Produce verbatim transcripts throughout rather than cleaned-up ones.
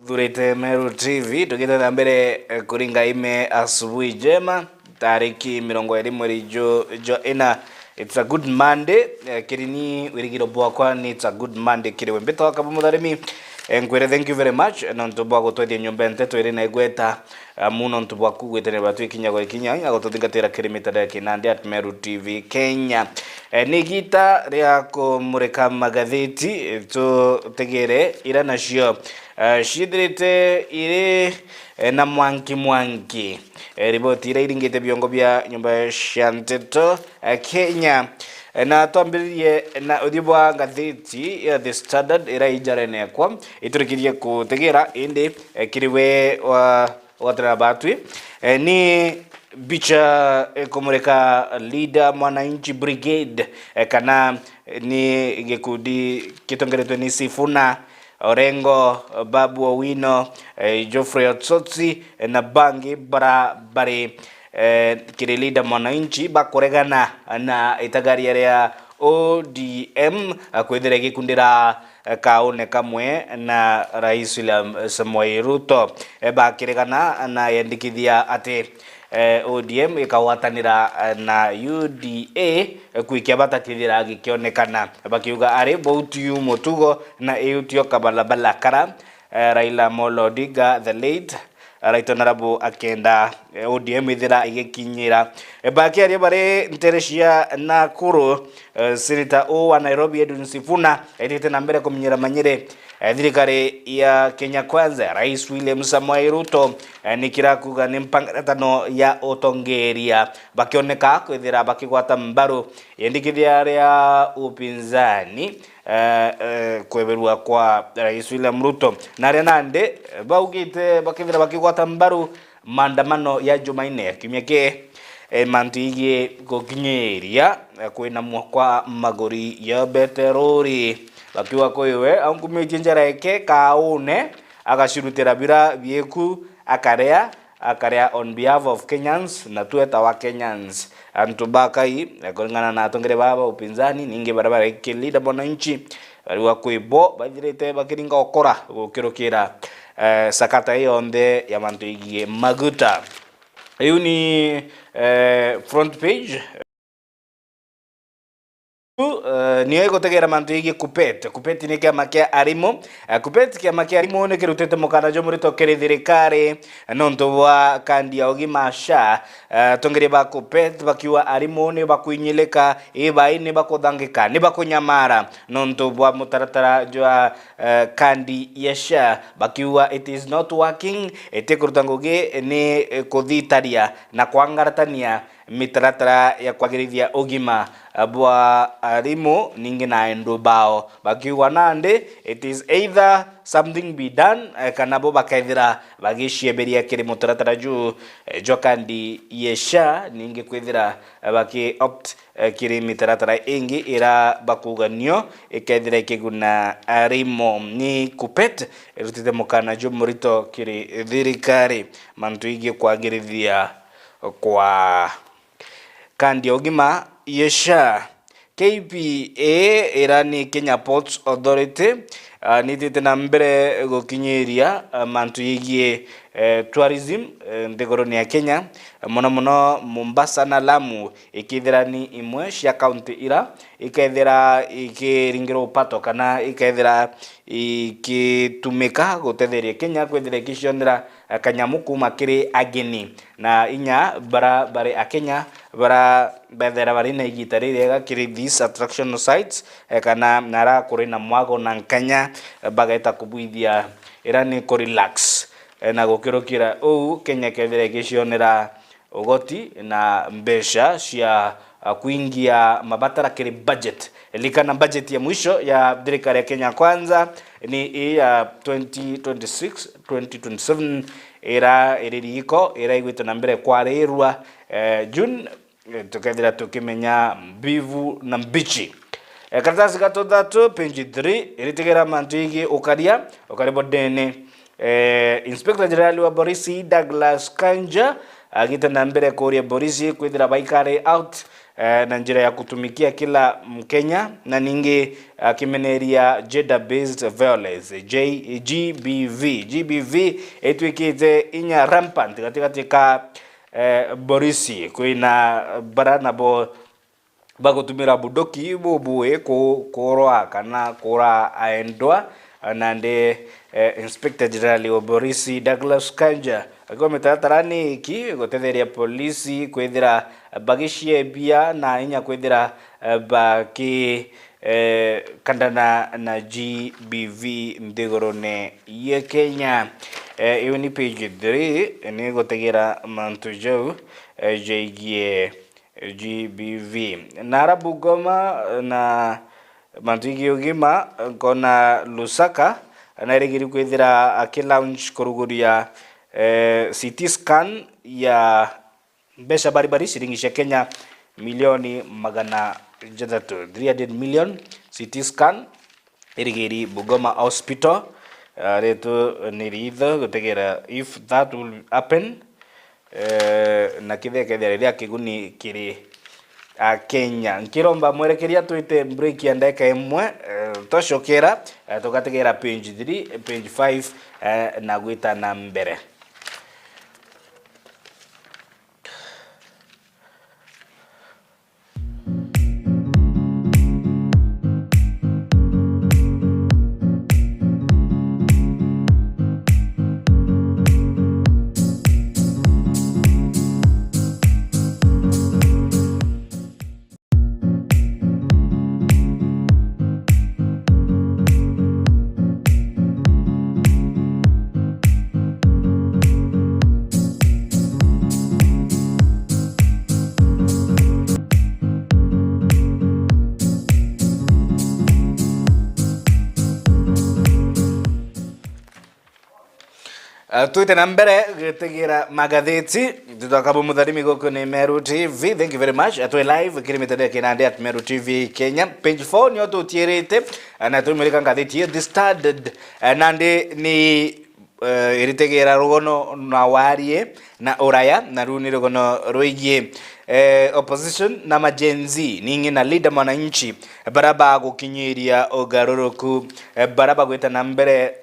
Thurite Meru T V, tugite na mbere, eh, kuringa ime asubuhi njema, tariki mirongo iri mweri jo, jo ina. It's a good Monday. Eh, kiri ni wirigiro bwakwa ni it's a good Monday kiri we. Mbitwa Kabu Mutharimi, eh, nkwire thank you very much, eh, nontu bwa gutwethia nyumba nteto iri na igweta, eh, mu nontu bwa kugwitanira batwi ikinya gwa ikinya, na gututhingatira kiri mitandao ya kinandi at Meru T V Kenya. Eh, ni igita ria kumurika magatheti, eh, tutegere ira nacio eh, ciithirite iri, eh, na mwanki mwanki. Eh, riboti iria iringite biongo bia nyumba cia nteto, eh, Kenya. Eh, na twambiririe na uthiu bwa ngatheti ya The Standard iria ijarene yakwa, iturikirie kutegera indi, eh, kiri we wa gwatanira batwi. Eh, ni bicha ikumurika Leader Mwananchi Brigade, eh, kana ni gikundi gitongeretwe ni Sifuna, Orengo, Babu Owino, eh, Geoffrey Otsotsi, eh, na bangi bara bari, eh, kiri Leader Mwananchi bakuregana na itagaria ria O D M, eh, kwithira igikundira, eh, kaune kamwe na Rais William Samoei Ruto. Eh, bakiregana na yendikithia ati eh, O D M ikagwatanira, eh, na U D A, eh, kwikia bata kithira gikionekana. Bakiuga ari bou tiu mutugo na iu tio kabalabala kara, eh, Raila Amolo Odinga the late, eh, Right Honorable akenda, eh, O D M ithira igikinyira. Eh, bakiaria bari ntere cia Nakuru, eh, Senator u wa Nairobi Edwin Sifuna aitite na mbere kumenyera manyire eh, thirikari ya Kenya Kwanza, Rais William Samoei Ruto, eh, nikira kuga ni mpangatano ya utongeria, bakioneka kwithira bakigwata mbaru yendikithia ria upinzani, eh, eh, kweberua kwa Rais William Ruto. Na aria nandi, eh, baugite bakithira bakigwata mbaru maandamano ya Jumaine ya kiumia ki, eh, mantu igie gukinyiria, eh, kwinamwa kwa maguri ya beterori. Bakiuga kwiwe aungumitie njara eke kaune, agacirutira bira bieku, akaria, akaria on behalf of Kenyans na twetawa Kenyans. Antu ba Kai, eh, kuringana na atongere baba upinzani, ningi baria bari ki Leader Mwananchi, bariuga kwi bo baithirite bakiringa ukora gukirukira eh, sakata ii yonthe ya mantu igie maguta. Iu ni, eh, front page. Eh, niyo igutegera mantu igie KUPPET. KUPPET ni kiama kia arimu. Eh, KUPPET kiama kia arimu ni kirutite mukana jumurito kiri thirikari nontu bwa kandi ya ugima SHA. Eh, atongeria ba KUPPET bakiuga arimu ni bakwinyilika, ibai ni bakuthangika, ni bakunyamara nontu bwa mutaratara jwa eh, kandi ya SHA, bakiuga it is not working, itikuruta ngugi, ni kuthitaria na kwangaratania mitaratara ya kwagirithia ugima, eh, bwa arimu ningi na endu bao. Bakiuga nandi it is either something be done, eh, kana bo bakethira bagicieberia kiri mutaratara juu, eh, jwa kandi ya SHA, ningi kwithira, eh, baki opt eh, kiri mitaratara ingi ira bakuuga nio ikethira ikiguna arimu. Ni KUPPET irutite mukana jumurito kiri thirikari mantu igie kwagirithia kwa kandi ya ugima ya SHA. K P A ira ni Kenya Ports Authority, ah, nitite na mbere gukinyiria, ah, mantu yigie, eh, tourism, eh, nthiguruni ya Kenya, mono mono Mombasa na Lamu, ikithira ni imwe cia kaunti ira ikethira ikiringirwa upato kana ikethira ikitumika gutetheria Kenya kwithira ikicionera kanyamu kuuma kiri ageni, na inya bara bari Akenya bara bethera bari na igita ririega kiri these attractional sites, eh, kana nara kuri na mwago na nkanya, eh, bageta kubwithia ira ni ku relax, eh, na gukirukira uu Kenya ikethira igicionera ugoti na mbeca cia, ah, kuingia mabatara kiri budget. Likana budget ya mwisho ya thirikari ya Kenya Kwanza ni ii ya twenty twenty-six, twenty twenty-seven, ira iri riiko, ira igwite na mbere kwarirua, eh, June, eh, tukethira tukimenya mbivu na mbichi. Eh, karatasi ga tuthatu, page three, iritigera mantu igie ukaria, ukaria bodene. Eh, Inspector General wa Borisi Douglas Kanja agite na mbere kuria borisi kwithira baikare out, eh, na njira ya kutumikia kila Mkenya, na ningi akimeneria gender based violence, J-, G B V. G B V itwikite inya rampant gatigati ka, eh, borisi, kwina bara nabo bagutumira bunduki bubui ku-, kurwa kana kura aendwa. Nandi, eh, Inspector General wa Borisi Douglas Kanja akiuga mitaratara ni iki gutetheria polisi kwithira bagiciebia na inya kwithira, eh, baki, eh, kandana na G B V nthigurune ya Kenya. Eh, iu ni page three, ni gutegera mantu jau, eh, jaigie G B V. Nara Bungoma na mantu igie ugima, nkona Lusaka nairigiri kwithira aki launch kuruguria, eh, C T scan ya mbeca baribari, ciringi cia Kenya milioni magana jathatu, three hundred million C T scan. Irigiri Bungoma Hospital, ah, ritu ni ritho gutegera if that will happen, eh, na kithekethia riria kiguni kiri Akenya. Nkiromba mwerekeria twite break ya ndagika imwe, eh, twacokera, eh, tugategera page three, page five, eh, na gwita na mbere. Ah, twite na mbere gutegera magatheti, tutwaka bu mutharimi guku ni Meru T V. Thank you very much. Ah, twi live kiri mitandao ya kinandi at Meru T V Kenya. Page four nio tutiirite, ah, na tumurika ngatheti ya The Standard. Ah, nandi ni, eh, iritegera rugono na warie na uraya, na ruu ni rugono rwigie, eh, opposition na ma Gen Z, ningi na leader mwananchi, bara bagukinyiria ugaruruku, eh, bara bagwita na mbere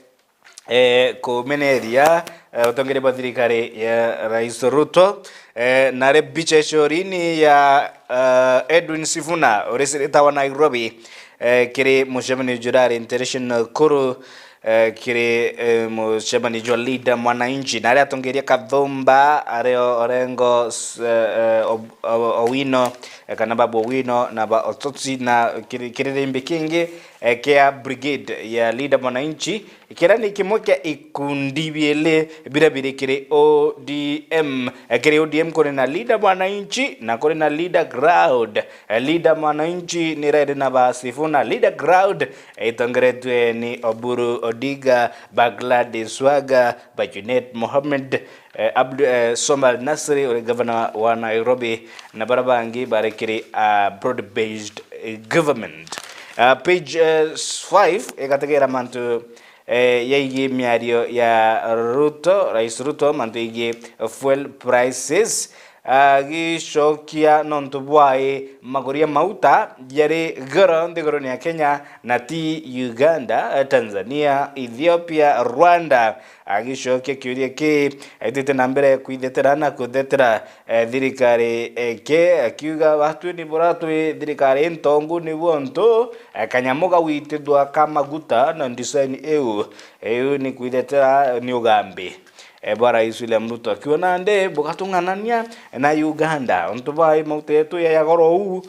eh, kumeneria, eh, utongeria bwa thirikari ya Rais Ruto, eh, nari mbicha icorini ya, eh, Edwin Sifuna uri seneta wa Nairobi, eh, kiri mucemanio jurari International Nakuru, eh, kiri, eh, mucemanio jwa leader mwananchi, nari atongeria Kathumba, ari o-, Orengo, s-, eh, eh, Ob-, O-, Owino, eh, kana Babu Owino na ba Osotsi, na kiri-, kiririmbi kingi, eh, kia brigade ya leader mwananchi, kiria ni kimwe kia ikundi biili biria biri kiri O D M. Eh, kiri O D M kuri na leader mwananchi na kuri na leader crowd. Eh, leader mwananchi ni ira iri na ba Sifuna. Leader crowd, eh, itongeretwe ni Oburu Odinga, ba Gladys Wanga, ba Junet Mohammed, eh, Abdu-, eh, Somal Nasri uri gavana wa Nairobi, na bara bangi bari kiri a broad-based, eh, government. Ah, page, eh, five igategera mantu, eh, yaigi miario ya Ruto, Rais Ruto, mantu yaigi fuel prices. Agicokia nontu bwai maguri ya mauta jari goro nthiguruni ya Kenya na ti Uganda, Tanzania, Ethiopia, Rwanda. Agicokia kiuria ki, aitite na mbere kwithetera na kuthetera, eh, thirikari, eh, ke, akiuga, "Batwi ni bura twi thirikari intongu, ni bwontu, eh, kanyamu gawitithwa ka maguta na design iu, iu ni kwithetera ni ugambi, eh, bwa Rais William Ruto." Akiuga, "Nandi bugatung'anania na Uganda, untu bwai mauta yetu ya, ya goro uu."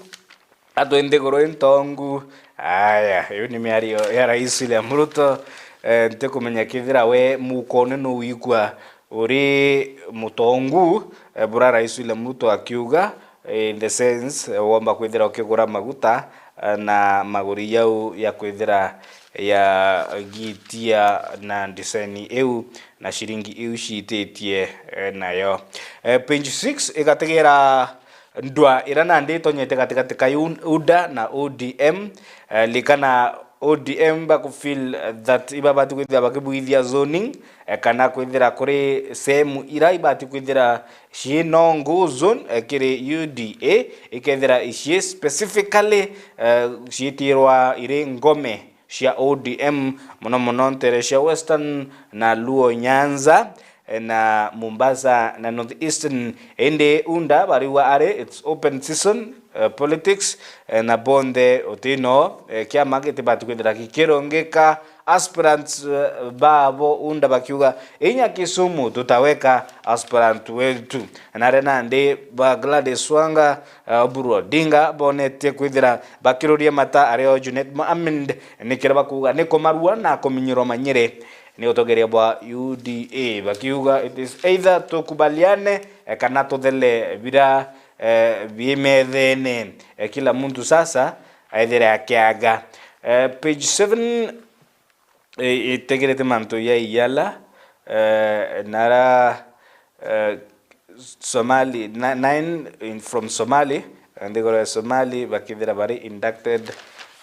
Atwi nthiguru intongu. Aya, iu ni miario ya Rais William Ruto. Eh, ntikumenya kethira we mukone nu wigua uri mutongu, eh, bura Rais William Ruto akiuga, eh, in the sense, eh, womba kwithira ukigura maguta, eh, na maguri jau ya kwithira ya gitia na design iu na ciringi iu ciititie, eh, nayo. Eh, page six igategera ndwa ira nandi itonyete gatigati ka U-, UDA na O D M, eh, likana O D M bakufeel that ibabati kwithira bakibwithia zoning, eh, kana kwithira kuri sehemu ira ibati kwithira cii no-go zone, eh, kiri U D A, ikethira icii specifically, eh, ciitirwa iri ngome cia O D M, mono mono nteere cia Western na Luo Nyanza, eh, na Mombasa na North Eastern. Indi unda bariuga ari it's open season, eh, politics, eh, na bonthe utino, eh, kiama gitibati kwithira gikirungika aspirants, eh, babo unda bakiuga, "Inya Kisumu tutaweka aspirant wetu." Na aria nandi ba Gladys Wanga, eh, Oburu Odinga bonetie kwithira bakiruria mata ario Junet Mohamed, nikira bakuuga ni kumarua na kuminyirwa manyiri ni utongeria bwa U D A, bakiuga it is either tukubaliane, eh, kana tuthele bira, eh, bi methene, eh, kila muntu sasa aithire akiaga. Eh, page seven, eh, itegerete mantu ya Iyala, eh, nara, eh, Somali, ni-, nine in, from Somali, nthiguru ya Somali bakithira bari inducted,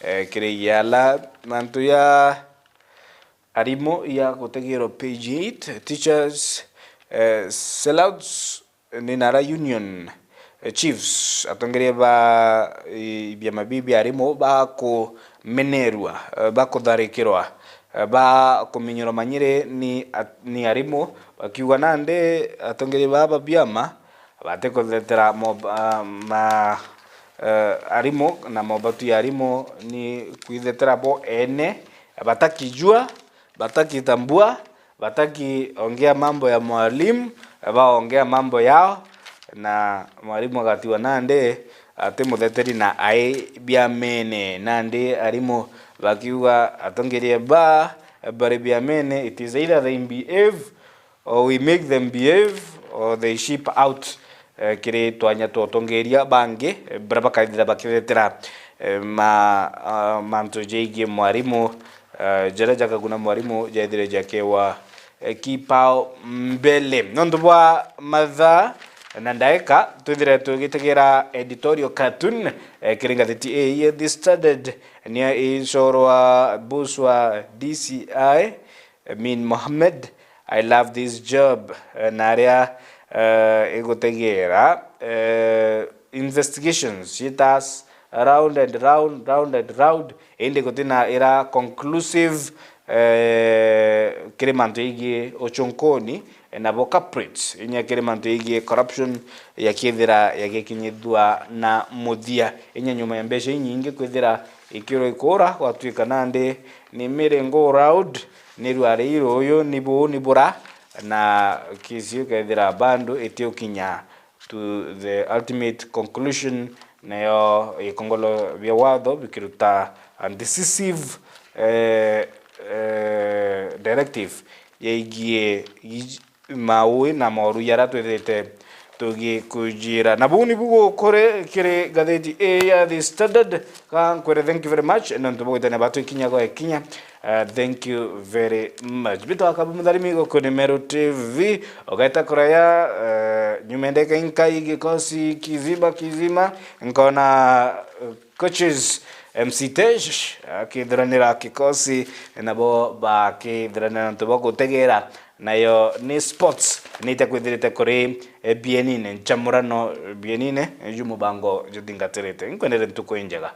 eh, kiri Iyala. Mantu ya arimu ya gutegerwa page eight, teachers, eh, sellouts, ni nara union, eh, chiefs, atongeria ba, eh, biama bibi bia arimu bakumenerwa, eh, bakutharikirwa, eh, bakuminyirwa manyiri ni at-, ni arimu, bakiuga nandi atongeria baa ba biama batikuthetera mob-, ah, ma, eh, arimu na mobatu ya arimu ni kwithetera bo ene, batakijua, batakitambua, batakiongea mambo ya mwalimu, baongea mambo yao, na mwalimu agatiwa nandi ati mutheteri na ai biamene. Nandi arimu bakiuga atongeria ba bari biamene, it is either they behave or we make them behave or they ship out, eh, kiri twanya twa utongeria bangi, eh, baria bakaithira bakithetera, eh, ma, ah, mantu jaigie mwarimu, eh, jaria jakaguna mwarimu jaithire jakewa, eh, kipao mbele. Nontu bwa mathaa na ndaika, twithire tugitegera editorial cartoon, eh, kiri ngatheti ii ya The Standard, niyo icorwa boss wa D C I, Amin Mohamed, "I love this job," eh, na aria, eh, igutegera, eh, investigations citas round and round, round and round, indi gutina ira conclusive, eh, kiri mantu igie uchunkuni, eh, nabo culprits, inya kiri mantu igie corruption yakithira yagikinyithua na muthia, inya nyuma ya mbeca inyingi kwithira ikirwa ikura, gwatuika nandi ni miringo round, ni rwari iruyu, ni buu, ni bura, na kesi ikethira bado itiukinya to the ultimate conclusion, nayo ikongolo bia watho bikiruta a decisive, eh, eh, directive yaigie maui na moru jaria twithite tugikujira. Na buu nibu gukuri kiri ngatheti ii ya The Standard. Ka nkwire thank you very much nontu bwa gwitania batwi kinya gwa ikinya. Uh, thank you very much. Mbitwa Kabi Mutharimi guku ni Meru T V. Ugaita kuraya, uh, nyuma ya ndagika inkai gikosi kizima kizima. Nkona, uh, coaches M C Tej akithuranira kikosi, nabo bakithuranira nontu bwa gutegera. Nayo ni sports, ni ite kwithirite kuri, eh, bienine, nchamurano bienine, ju mubango juthingatirite. Nkwendere ntuku injega.